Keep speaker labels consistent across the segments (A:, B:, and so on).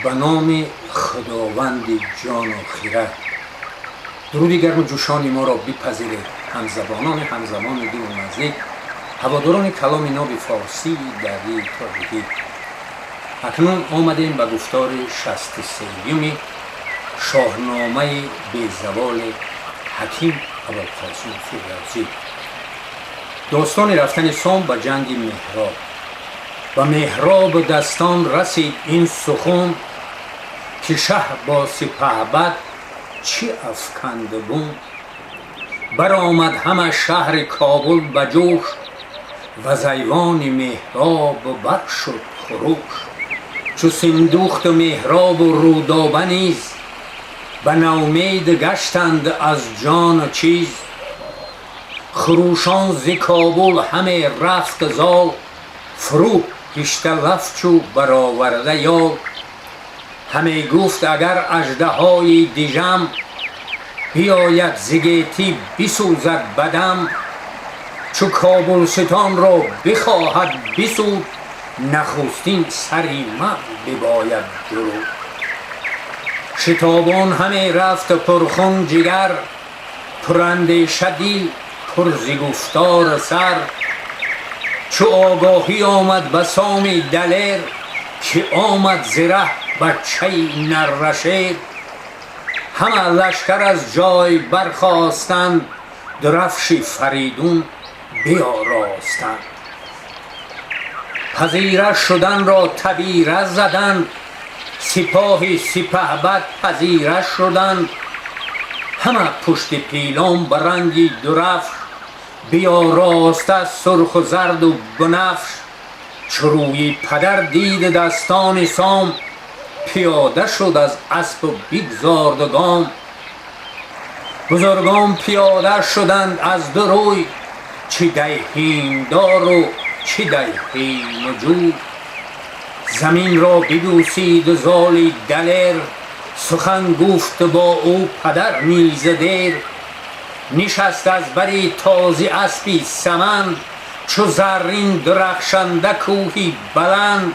A: Ба номи Худованди ҷону хирад. Дуруди гарму ҷӯшони моро бипазиред, ҳамзабонони ҳамзамони дуру наздик, ҳаводорони каломи ноби форсии дарии тоҷикӣ. Акнун омадем ба гуфтори 63-юми шоҳномаи безаволи ҳаким Абулқосим Фирдавсӣ. Достони рафтани Сом ба ҷанги Меҳроб. Ба Меҳробу дастон расид ин сухан, ки шаҳ бо сипаҳбад чӣ афканду бун. Баромад ҳама шаҳри Кобул ба ҷӯш, ва зайвони Меҳробу бар шуд хуруш. Чу Синдухту Меҳробу Рӯдоба низ ба навмед гаштанд аз ҷону чиз. Хурӯшон зи Кобул ҳаме рафт зол, фурӯ ҳишта лафчу бароварда ёл. Ҳаме гуфт: агар аждаҳои дижам биёяд, зи гетӣ бисӯзад бадам. Чу Кобулситонро бихоҳад бисӯд, нахустин сари ман бибояд дуруд. Шитобон ҳаме рафт пурхун ҷигар, пурандеша дил, пур зи гуфтор сар. Чу огоҳӣ омад ба Соми далер, ки омад зи раҳ бачаи наррашер, ҳама лашкар аз ҷой бархостанд, дурафши Фаридун биёростанд. Пазира шуданро табира заданд, сипоҳи сипаҳбад пазира шуданд. Ҳама пушти пилон ба ранги дурафш биёроста, сурху зарду бунафш. Чу рӯи падар дид дастони Сом, пиёда шуд аз аспу бигзорду гом. Бузургон пиёда шуданд аз ду рӯй, чӣ деҳимдору чӣ деҳиму ҷӯй. Заминро бибӯсиду золи далер, сухан гуфт бо ӯ падар низ дер. Нишаст аз бари тозӣ аспи саманд, чу заррин дурахшанда кӯҳи баланд.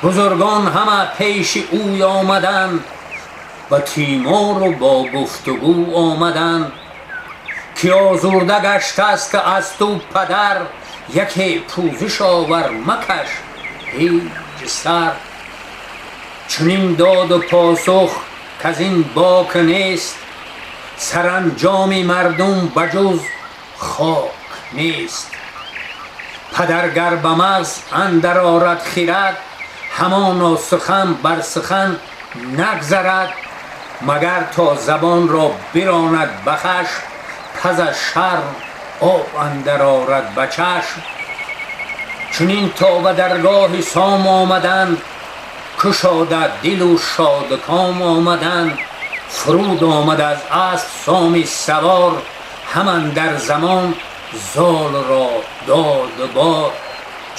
A: Бузургон ҳама пеши ӯй омаданд, ба тимору бо гуфтугӯ омаданд, ки озурда гаштааст аз ту падар, яке пӯзиш овар, макаш ҳеҷ сар. Чунин доду посух, каз ин бок нест, саранҷоми мардум ба ҷуз хок нест. Падар гар ба мағз андар орад хирад, ҳамоно сухан бар сухан нагзарад. Магар то забонро биронад ба хашм, пас аз шарм об андар орад ба чашм. Чунин то ба даргоҳи Сом омаданд, кушода дилу шодком омаданд. Фуруд омад аз асп Соми савор, ҳаман дар замон золро дод бор.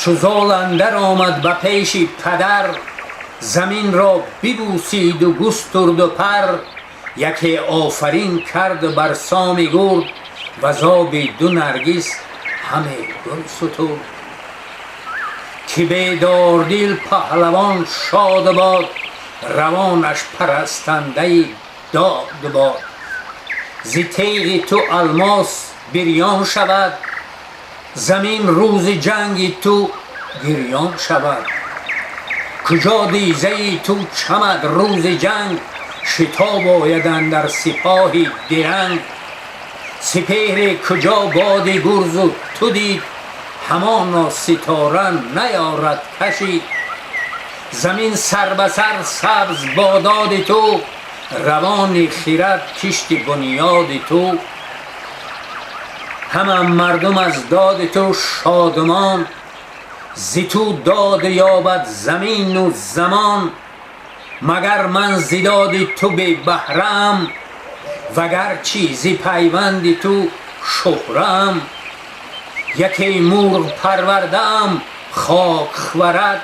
A: Чу зол андар омад ба пеши падар, заминро бибӯсиду густурду пар. Яке офарин кард бар Соми гурд, ва зоби ду наргис ҳаме гул сутурд. Ки бедордил паҳлавон шод бод, равонаш парастандаи дод бод. Зи теғи ту алмос бирён шавад, замин рӯзи ҷанги ту гирён шавад. Куҷо дизаи ту чамад рӯзи ҷанг, шитоб ояд андар сипоҳи диранг. Сипеҳре куҷо боди гурзу ту дид, ҳамоно ситора наёрад кашид. Замин сар ба сар сабз бо доди ту, равони хирад кишти бунёди ту. Ҳама мардум аз доди ту шодмон, зи ту дод ёбад замину замон. Магар ман зи доди ту бебаҳраам, вагарчи зи пайванди ту шӯҳраам. Яке мурғ парвардаам, хок хӯрад,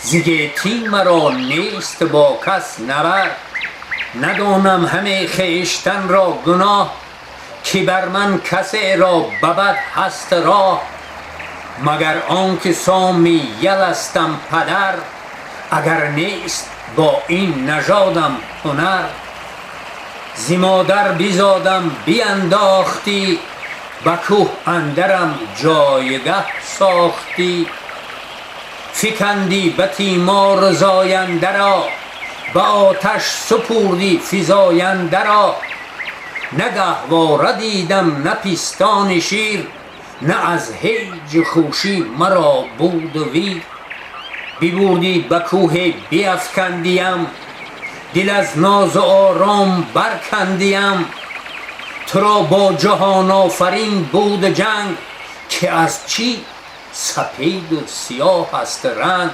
A: зи гетӣ маро нест бо кас набард. Надонам ҳаме хештанро гуноҳ, ки бар ман касеро ба бад ҳаст роҳ. Магар он ки Соми яластам падар, агар нест با این نژادم هنر. ز مادر بزادم بینداختی، به کوه اندرم جایگه ساختی. فکندی به تیمار زاینده را، به آتش سپردی فزاینده را. نه گهواره دیدم نه پستان شیر، نه از هیج خوشی مرا بود ویر. ببردی به کوه بیفکندیم، دل از ناز و آرام برکندیم. تو را با جهان آفرین بود جنگ، که از چی سپید و سیاه است رنگ.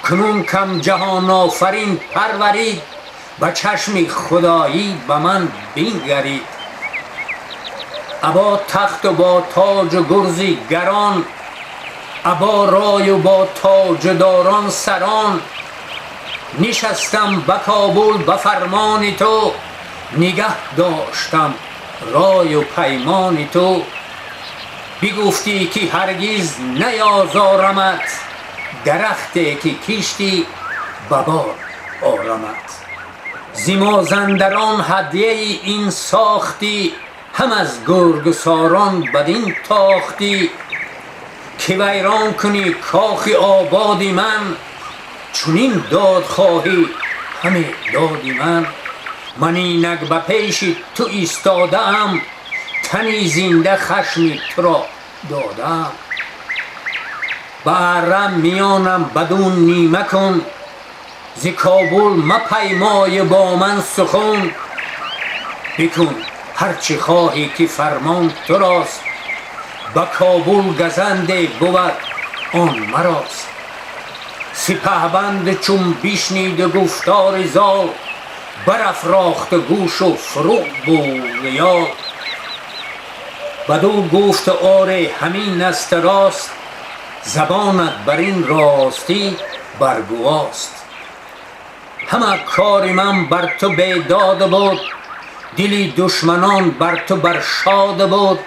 A: کنون کم جهان آفرین پرورید، به چشم خدایی به من بنگرید. ابا تخت و با تاج و گرزی گران، ابا رای و با تاجداران سران. نشستم به کابل به فرمان تو، نگه داشتم رای و پیمان تو. بگفتی که هرگز نیازارمت، درختی که کشتی به بار آرمت. ز مازندران هدیه این ساختی، هم از گرگساران بدین تاختی. که ویران کنی کاخ آباد من، چنین داد خواهی همه داد من. من اینک به پیش تو ایستاده ام، تنی زنده خشم تو را داده ام. به اره میانم بدون نیمه کن، ز کابل مپیمای با من سخن. بکن هر چه خواهی که فرمان تو راست، به کابل گزند بود آن مراست. سپهبند چون بشنید گفتار زال، برافراخت گوش و فرو برد یال. بدو گفت آری همین است راست، زبانت بر این راستی برگواست. همه کار من بر تو بیداد بود، دل دشمنان بر تو برشاد بود.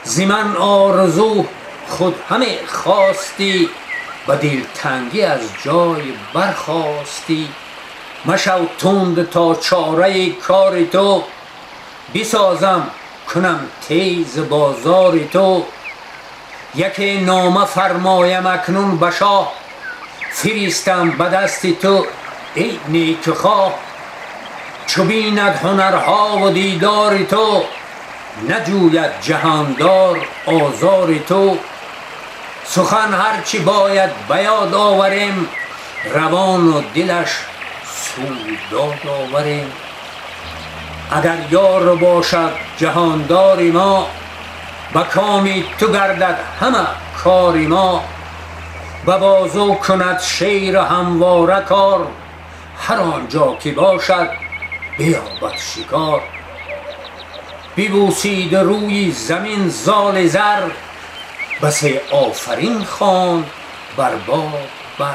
A: ز من آرزو خود همه خواستی، به دلتنگی از جای برخاستی. مشو تند تا چاره کار تو، بسازم کنم تیز بازار تو. یکی نامه فرمایم اکنون به شاه، فرستم به دست تو ای نیکخواه. چو بیند هنرها و دیدار تو، نجوید جهاندار آزار تو. سخن هرچه باید به یاد آوریم، روان و دلش سوی داد آوریم. اگر یار باشد جهاندار ما، به کام تو گردد همه کار ما. به بازو کند شیر همواره کار، هر آنجا که باشد بیابد شکار. ببوسید روی زمین زال زر، بسی آفرین خواند بر باد بر.